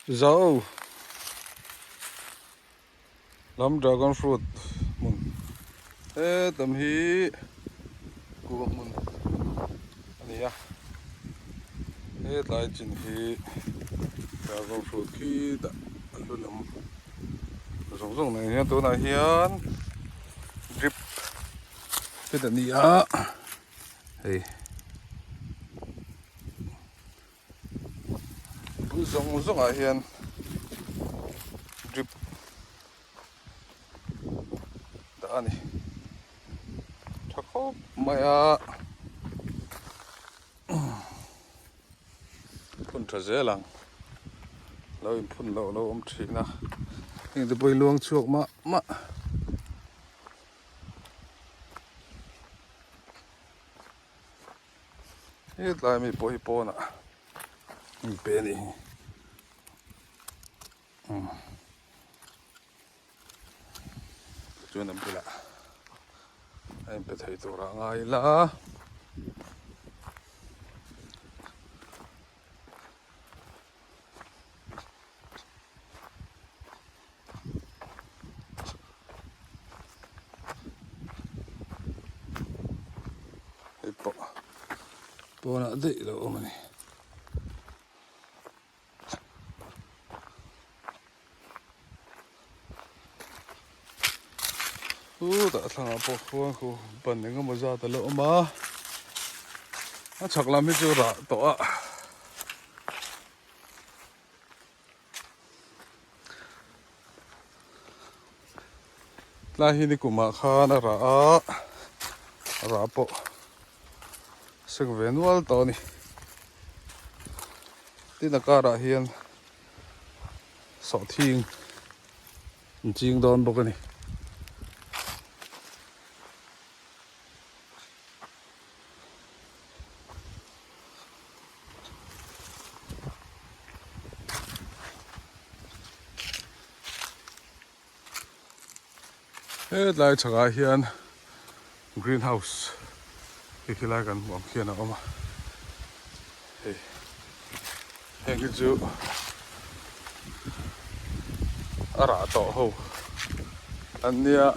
Zo lam dragon fruit hmun hetam hi kuhva hmun a ni a hetlai chin hi dragon fruit khi dah a lu lam zawng zawng nen hian tunah hian drip fit a ni a hei. Bul zawng zawng ah hian drip dah a ni tha khawp mai a phun tha zel ang lo in phun loh lo awm thin a heng te pawh hi luang chhuak mah mah. Hetlai mi pawh hi pawnah an pe a nih hi umm chuan an bulah a inpe thei tur ah ngai ila. Hei pawh pawnah daih lo awm a ni. Chutah thlangah pawh khuan khu ban eng emaw zat a la awm a, a chhak lam hi chu rah tawh a. Tlai hi nikumah khan a rah a, a rah pawh sek ve nual tawh a ni. Tin a karah hian sawhthing an ching dawn bawk a ni. Hetlai chhakah hian green house khi khilai kan hmuh ang khian a awm a hei heng hi chu a rah tawh ho an nia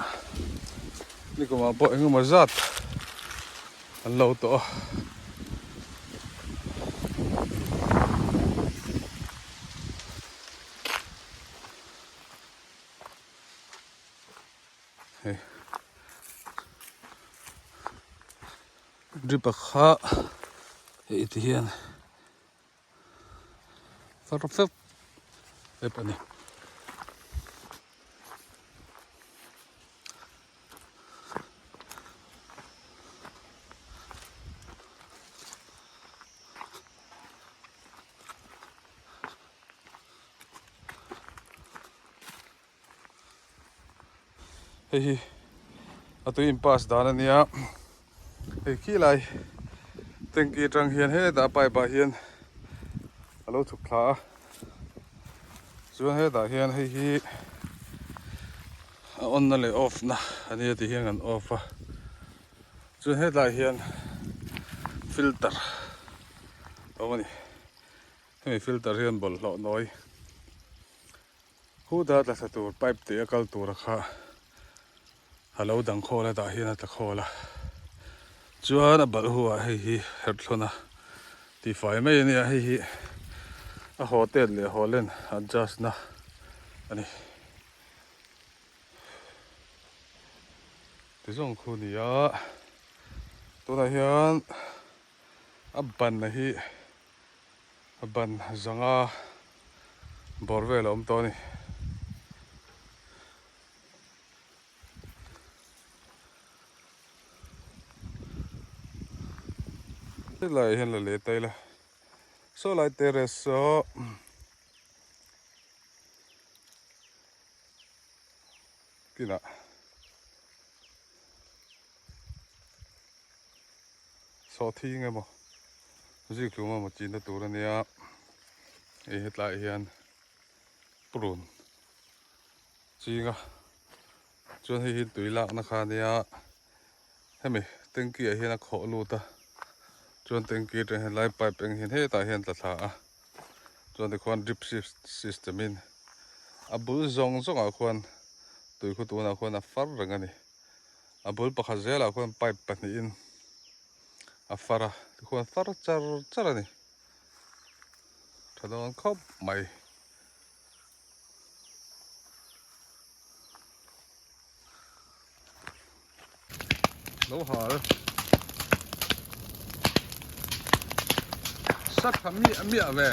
nikumah pawh engemaw zat an lo tawh a. Hei drip a kha hei ti hian far fep fep a ni. Hei hi a tui in pass dan a nia hei khi lai tanky atang hian hetah pipe ah hian a lo chhuk thla a chuan hetah hian hei hi a on na leh off na a nia tih hian kan off a chuan hetlai hian filter a awm a ni hemi filter hian bawlhhlawh nawi Huta tla thla tur pipe tih a kal tura kha a lo dang khawl a tah hian a tla khawl a chuan a balh hu ah hei hi herh thlawn a tihfai mai a nia hei hi a haw tet leh haw len adjust na a ni ti zawng khu a ni a tunah hian a ban na hi. A ban zanga bawr vel a awm tawh a ni. Helai hian la let ta ila saw lai terrace saw kinah Sawhthing emaw zikhlum emaw chinna tur a nia hei hetlaiah hian purun ching a chuan hei hi tui lakna kha a nia hemi tanky ah hian a khawh lut a chuan tanky atang hian lai pipe eng hian hetah hian tla thla a. Chuan tikhuan drip system in a bul zawng zawng ah khuan tui khu tunah khuan a far reng a ni. A bul pakhat zelah khuan pipe pahnihin a far a tikhuan far char char a ni. Tha dawn khawp mai. Lo hal sa tha miah miah ve.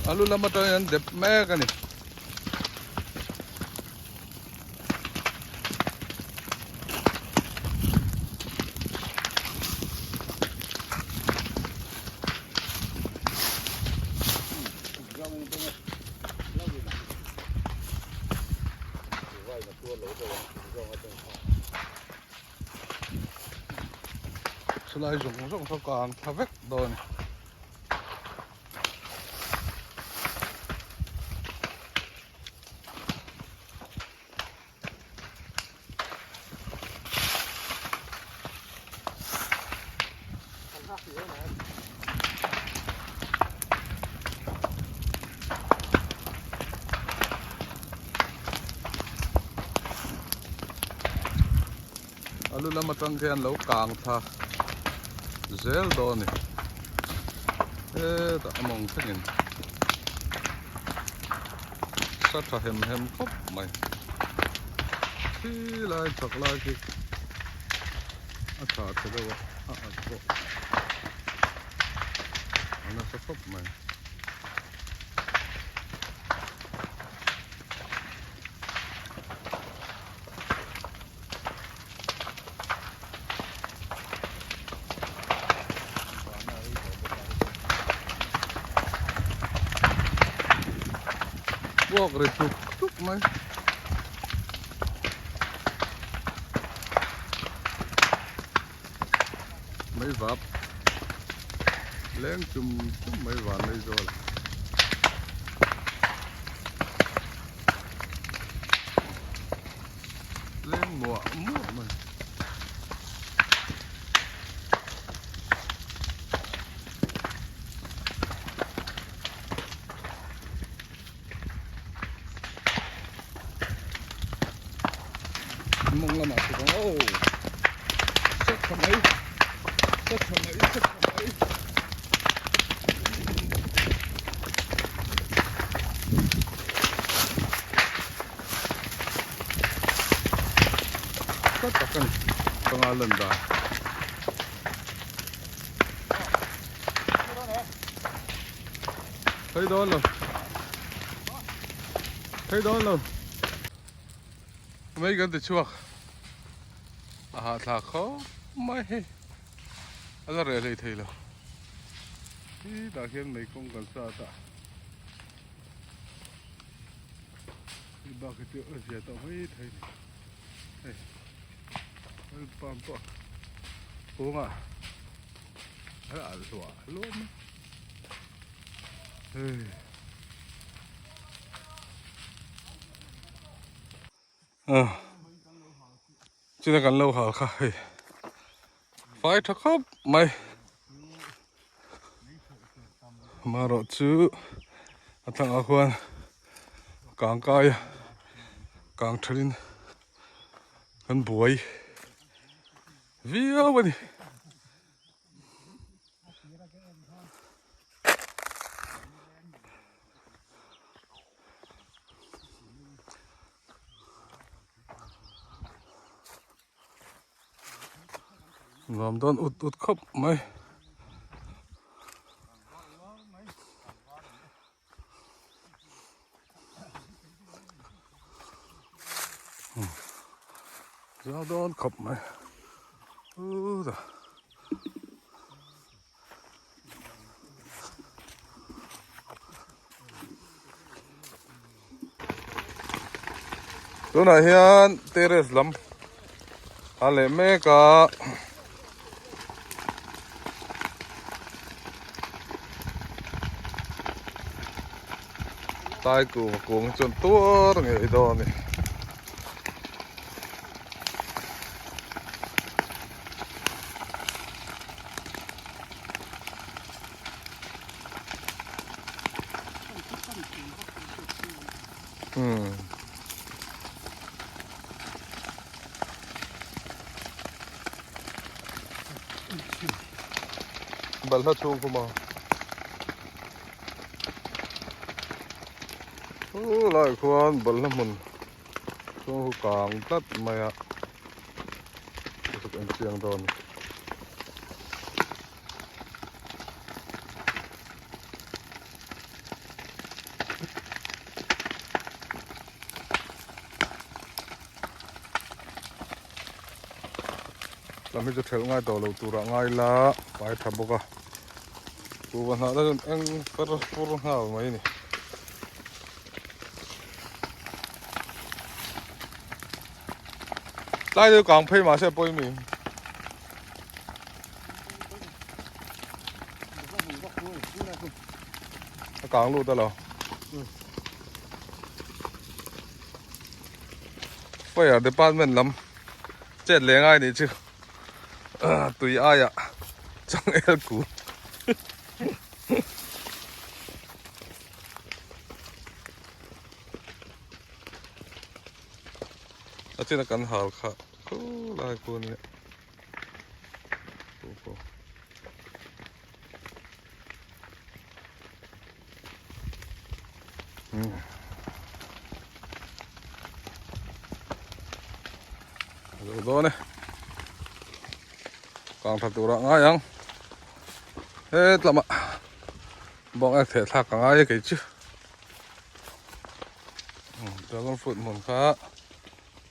A lu lam atangin an dep mek a ni. Chulai zawng zawng saw kang thla vek dawn a ni. A lu lam atang khian lo kang thla zel dawn a ni hetah a mawng thlengin sa tha hem hem khawp mai khi lai chak lai khi a tha tha deuh a a at pawh a nasa khawp mai. Puak ri tuk tuk mai. Mei vap leng chum chum mai van lei zawl. Leng muah muah mai. Mawng lamah chhuk ang aw. Set tha mai. Set tha mai, set tha mai. Ka tak a ni panga lan dan. Thei dawn lo. Thei dawn lo. Mai kan ti chhuak. A hahthlak khawp mai hei. A la reh hlei thei lo. Khi tah khian mei kawng kan sat a. Hei bak hi chu a zia tawh mai thei ni. Hei oil palm pawh kawngah a alh hluah hluah mai. Hei. Ah. China kan lo hal kha hei. Fai tha khawp mai. Marawh chu a tlangah khuan kang kai a kang thalin kan buai viau a ni. Nuam dawn ut ut khawp mai. Zau dawn khawp mai. Uda. Tunah hian terrace lam a leh mek a. Tai kung kung chuan tuar ngei dawn a ni. Hmm. Balhla chhung khum a. Chu lai khuan balhla hmun chhung khu kang tlat mai a. Ka en chiang dawn a ni. Lam hi chu thelh ngai tawh lo turah ngai la pai tha bawk a kuhva hnah te chuan eng fer fur nghal mai a ni. Tlai deuh kang phei mahse a pawimawh. A kang lut a lo. Fire department lam chet leh ngai nih chu tui aia changel ku. A china kan hal kha khulai khu ania. Zo dawn e kang tha turah ngai ang hetlama bawng ek theh thlak ka ngai e kei chu dragon fruit hmun kha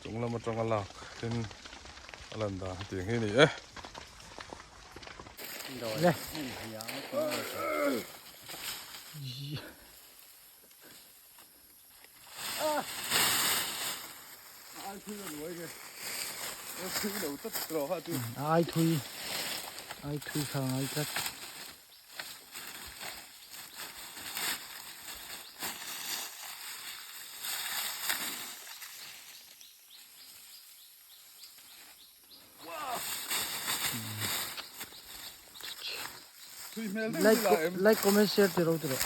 Chung lam atanga lak in a lan dan hetiang hi a ni e. Ai thui ai thui kha ngai tlat. Like comment share ti ro ti ro.